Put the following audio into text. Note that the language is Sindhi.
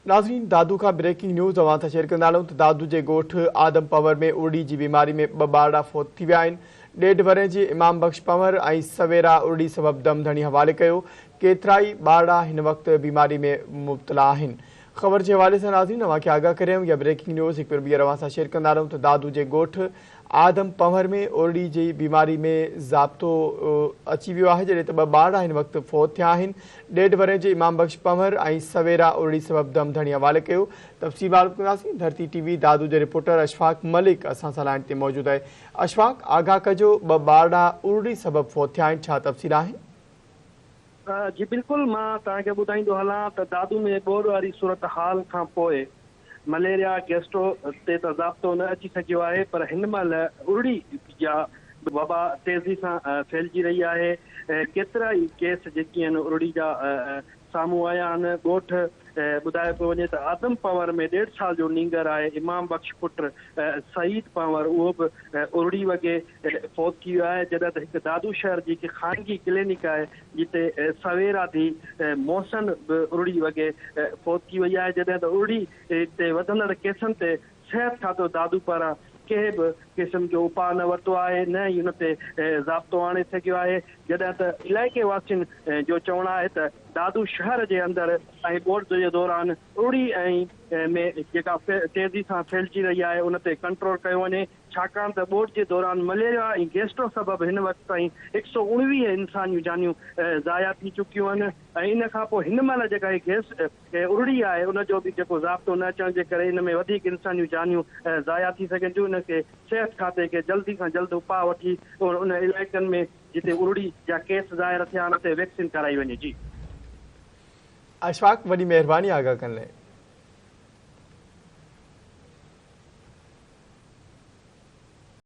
ناظرين دادو کان بريڪنگ نيوز اوهان سان شيئر ڪندا هلون ته دادو جي ڳوٺ آدم پنهور ۾ ارڙي جي بيماري ۾ ٻه ٻارڙا فوت ٿي ويا آهن ڏيڍ ورهين جي امام بخش پنهور ۽ سويرا ارڙي سبب دم ڌڻي حوالي ڪيو ڪيترائي ٻارڙا هن وقت بيماري ۾ مبتلا آهن خبر جي حوالي سان ناظرين اوهان کي آگاهه ڪري رهيون يا بريڪنگ نيوز هڪ ڀيرو ٻيهر اوهان سان شيئر ڪندا رهون ته دادو جي ڳوٺ آدم پنهور ۾ ارڙي جي بيماري ۾ ضابطو اچي ويو آهي جڏهن ته ٻه ٻارڙا هن وقت فوت ٿيا آهن ڏيڍ ورهين جي امام بخش پنهور ۽ سويرا ارڙي سبب دم ڌڻي حوالي ڪيو تفصيل معلوم ڪنداسين ڌرتي ٽي وي دادو جو رپورٽر اشفاق ملڪ اسان سان لائين تي موجود آهي اشفاق آگاهه ڪجو ٻه ٻارڙا ارڙي سبب فوت ٿيا آهن ڇا تفصيل آهن؟ جي بلڪل مان توهان کي ٻڌائيندو هلان ته دادو ۾ ٻوڏ واري صورتحال کان پوء مليريا گيسٽرو تي ته ضابطو نه اچي سگهيو آهي پر هن مهل ارڙي جا وبا تيزي سان ڦهلجي رهي آهي ڪيترائي ڪيس جيڪي آهن ارڙي جا سامهون آيا آهن ڳوٺ ٻڌايو پيو وڃي ته آدم پنهور ۾ ڏيڍ سال جو نينگر آهي امام بخش پٽ سعيد پنهور اهو به ارڙي وڳي فوت ٿي ويو آهي جڏهن ته هڪ دادو شهر جي هڪ خانگي ڪلينڪ آهي جتي سويرا ڌي محسن به ارڙي وڳي فوت ٿي وئي آهي جڏهن ته ارڙي تي وڌندڙ ڪيسن تي صحت کاتو دادو پاران ڪنهن به قسم جو اپاء نه ورتو آهي نه ئي ان تي ضابطو آڻي سگهيو آهي جڏهن ته علائقي واسين جو چوڻ آهي ته دادو شهر جي اندر ۽ ٻوڏ جي دوران ارڙي ۽ ۾ جيڪا تيزي سان ڦهلجي رهي آهي ان تي ڪنٽرول ڪيو وڃي ڇاڪاڻ ته ٻوڏ جي دوران مليريا ۽ گيسٽرو سبب هن وقت تائين 119 انسانيون جانيون ضايع ٿي چڪيون آهن ۽ ان کان پوء هن مهل جيڪا هي گيس ارڙي آهي ان جو به جيڪو ضابطو نه اچڻ جي ڪري ان ۾ وڌيڪ انسانيون جانيون ضايع ٿي سگهن ٿيون ان کي صحت کاتي کي جلدي کان جلد اپاء وٺي ان علائقن ۾ جتي ارڙي جا ڪيس ظاهر ٿيا آهن اتي ويڪسين ڪرائي وڃي جي. اشفاق وڏي مهرباني آگاهه ڪرڻ لاء.